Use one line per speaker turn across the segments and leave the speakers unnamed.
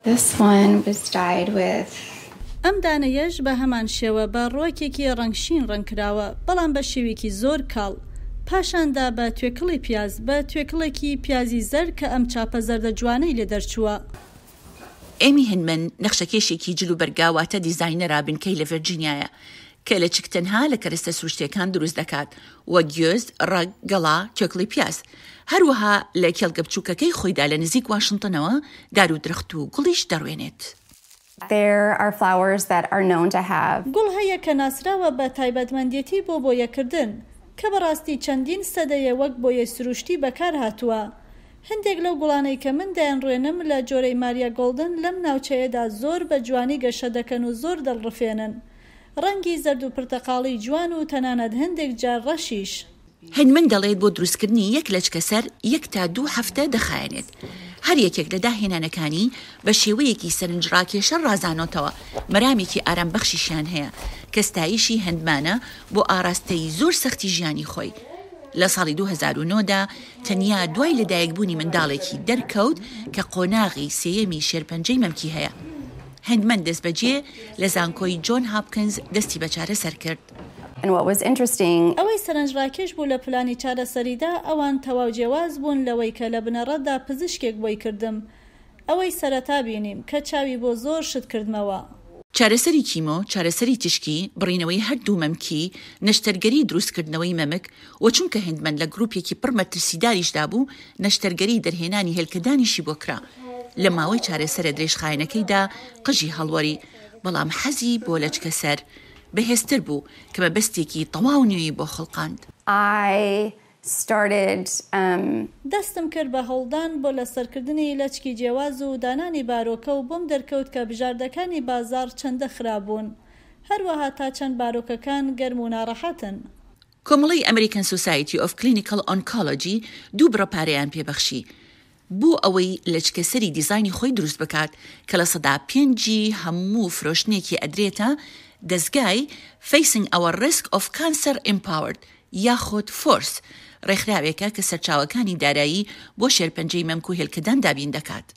This one was dyed with.
ئەم دانەیەش بە هەمان شێوە بە ڕوەکێکی ڕەنگ شین ڕەنگ کراوە، بەڵام بە شێویکی زۆر کاڵ. پاشان دا بە توێکڵی پیاز، بە توێکڵێکی پیازی زەرد کە ئەم چاپە زەردە جوانەی لێ دەرچووە.
ئێمی هندمن، نەخشەکێشێکی جل و بەرگە واتە دیزاینەرە بنکەی لە ڤێرجینیایە کە لەچک تەنها لە کەرەستە سروشتیەکان دروست دەکات وەک گوێز، ڕەگ، گەڵا، توێکڵی پیاز. هەروەها لە کێڵگە بچووکەکەی خۆیدا لە نزیک واشنتنەوە دار و درەخت و گوڵیش دەڕوێنێت.
There are flowers that are known to have.
گوڵ هەیە کە ناسراوە بە تایبەتمەندێتی بۆ بۆیەکردن، کە بەڕاستی چەندین سەدەیە وەک بۆیەی سروشتی بەکارهاتووە. هەندێک لەو گوڵانەی کە من دەیانڕوێنم لە جۆرەی ماریا گۆڵدن لەم ناوچەیەدا زۆر بە جوانی گەشە دەکەن و زۆر دڵڕفێنن. ڕەنگی زەرد و پرتەقاڵی جوان و تەنانەت هەندێک جار ڕەشیش.
هێنمن دەڵێت بۆ دروستکردنی یەک لەچکە سەر یەک تا دوو هەفتە دەخایەنێت. هەر یەکێک لە داهێنانەکانی بە شێوەیەکی سەرنجڕاکێشەر ڕازانۆتەوە، مەرامێکی ئارامبەخشیشیان هەیە کە ستایشی هێندمانە بۆ ئاڕاستەی زۆر سەختی ژیانی خۆی. لە ساڵی 2009 دا تەنیا دوای لەدایکبوونی منداڵێکی دەرکەوت کە قۆناغی سێیەمی شێرپەنجەی مەمکی هەیە. هێندمەن دەستبەجێ لە زانکۆی جۆن هاپکنز دەستی بە چارەسەر کرد.
ئەوەی سەرنجڕاکێش بوو لە پلانی چارەسەریدا، ئەوان تەواو جیاواز بوون لەوەی کە لە بنەڕەتدا پزیشکێک بۆی کردم. ئەوەی سەرەتا بینیم، کە چاوی بۆ زۆر شت کردمەوە.
چارەسەری کیمۆ، چارەسەری تیشکی، بڕینەوەی هەردوو مەمکی، نەشتەرگەری دروستکردنەوەی مەمک، و چونکە هێندمەن لە گروپێکی پڕ مەترسیداریشدا بوو، نەشتەرگەری دەرهێنانی هێلکەدانیشی بۆ کرا. لە ماوەی چارەسەرە درێژخایەنەکەیدا قژی هەڵوەری، بەڵام حەزی بۆ لەچکە سەر بەهێزتر بوو، کە مەبەستێکی تەواو نوێی بۆ خوڵقاند.
I started.
دەستم کرد بە هەوڵدان بۆ لەسەرکردنی لەچکی جیاواز و دانانی بارۆکە و بۆم دەرکەوت کە بژاردەکانی بازاڕ چەندە خراپ بوون، هەروەها تا چەند بارۆکەکان گەرم و ناڕەحەتن.
کۆمەڵەی ئەمریکەن سۆسایتی ئۆف کلینیکەڵ ئۆنکۆلۆجی دوو بڕە پارەیان پێ بەخشی بۆ ئەوەی لەچکە سەری دیزاینی خۆی دروست بکات کە 5% ی هەموو فرۆشتنێکی ئەدرێتە دەزگای Facing Our Risk of Cancer Empowered یاخود فۆرس ڕێکخراوێکە کە سەرچاوەکانی دارایی بۆ شێرپەنجەی مەمک و هێلکەدان دابین دەکات.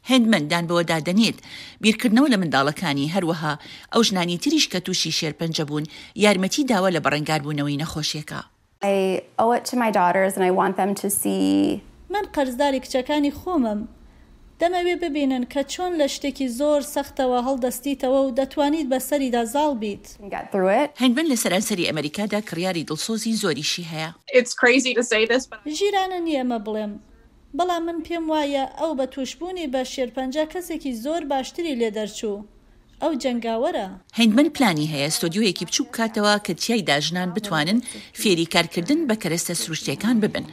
هێندمەن دان بەوەدا دەنێت، بیرکردنەوە لە منداڵەکانی، هەروەها ئەو ژنانی تریش کە تووشی شێرپەنجە بوون، یارمەتی داوە لە بەڕەنگاربوونەوەی نەخۆشیەکە.
I owe it to my daughters and I want them to see.
من قەرزداری کچەکانی خۆمم. دەمەوێ ببینن کە چۆن لە شتێکی زۆر سەختەوە هەڵدەستیتەوە و دەتوانیت بەسەریدا زاڵ بیت.
Can get through it.
هێندمەن لە سەرانسەری ئەمەریکادا کڕیاری دڵسۆزی زۆریشی هەیە.
It's crazy to say this but.
ژیرانە نییە ئەمە بڵێم، بەڵام من پێم وایە ئەو بە تووشبوونی بە شێرپەنجە کەسێکی زۆر باشتری لێ دەرچوو. ئەو جەنگاوەرە.
هێندمەن پلانی هەیە ستۆدیۆیەکی بچووک بکاتەوە کە تیایدا ژنان بتوانن فێری کارکردن بە کەرەستە سروشتییەکان ببن.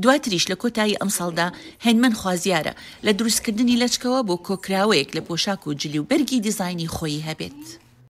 دواتریش لە کۆتایی ئەمساڵدا هێندمەن خوازیارە لە دروستکردنی لەچکەوە بۆ کۆکراوەیەک لە پۆشاک و جلی و بەرگی دیزاینی خۆیی هەبێت.